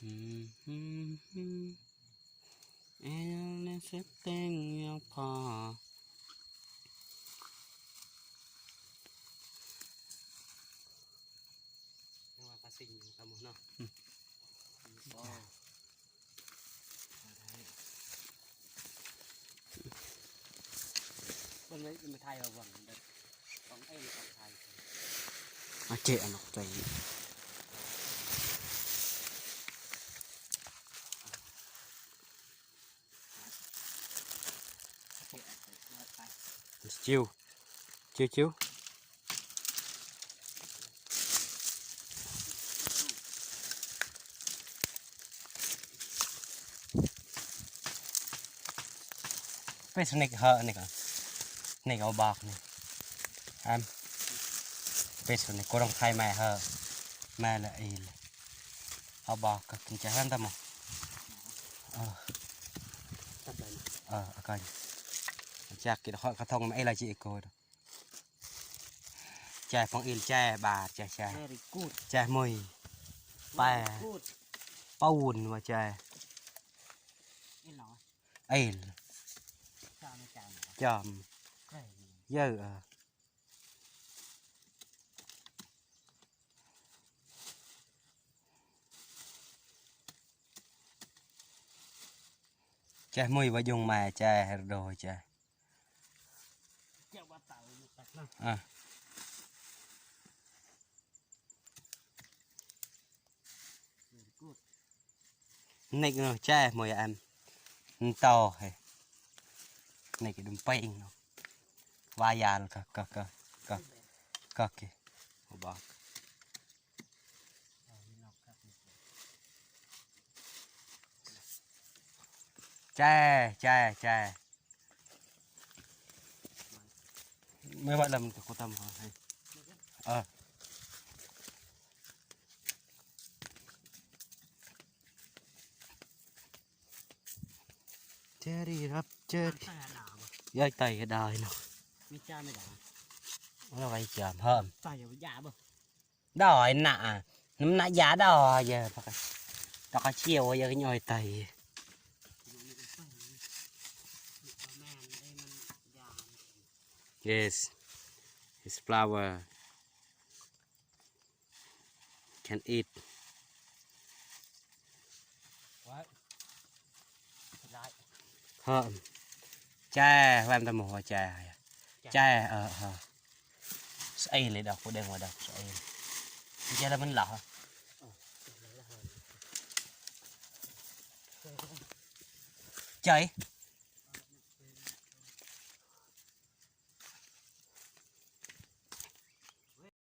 ອືມ ອືມ ອືມ ເອັນເຊັດຕິງຍັງພໍ ຍັງວ່າປາຊິງຢູ່ກັບໝູ່ເນາະ ອືມ ບໍ່ ເບິ່ງເລີຍ ມາຖ່າຍເອົາຫວັງເດີ ຂອງເອັນຂອງໄທ ອາເຈ ອານອກໃຈ ຈິ້ວ ຈິ້ວໆ ເປັດສະເນັກເຮີ ນີ້ກະ ນີ້ກະເອົາບອກນີ້ ອາມ ເປັດສະເນັກ ກວນອງໄທແມ່ເຮີ ແມ່ລະອີ ເອົາບອກກະກິນຈາກຫັ້ນຕະໝໍ ເອີ ເອີ ອາການ ຈາກກິນເຂົ້າ ເຂົ້າທ້ອງແມ່ເອີລະຈິເອໂກ Chè phong il chè ba chè chè. Very good. Chè mùi. Very good. Pè. Paun wa chè. Il. Chòm. Yơ. Chè mùi wa jung mai chè her do chè. Ơ. Nek no chè mùi em. Nto he. Nek dum ping no. Wa yal ka ka ka ka. Ka ke. Ba. Chè, chè, chè. Mê bác làm cái cô tâm hả? Ờ. Cherry rap cherry. Yai tai cái đài nó. Mi cha mi đài. Nó vai chạm hơn. Tai ya ya ba. ດອຍນະ ນ້ຳໜ້າຢາດອຍ ດອກກະຊຽວ ຢາກຫຍ້ອຍໄຕ Yes, his flower can eat. ເຮີ ແຈ ແວ່ນຕະໝໍ ແຈ ແຈ ເອີ ເຮີ ສະເອເລີຍດອກ ຜູ້ແດງວ່າດອກສະເອເລຍ ແຈລະມັນຫຼາ ໃຈ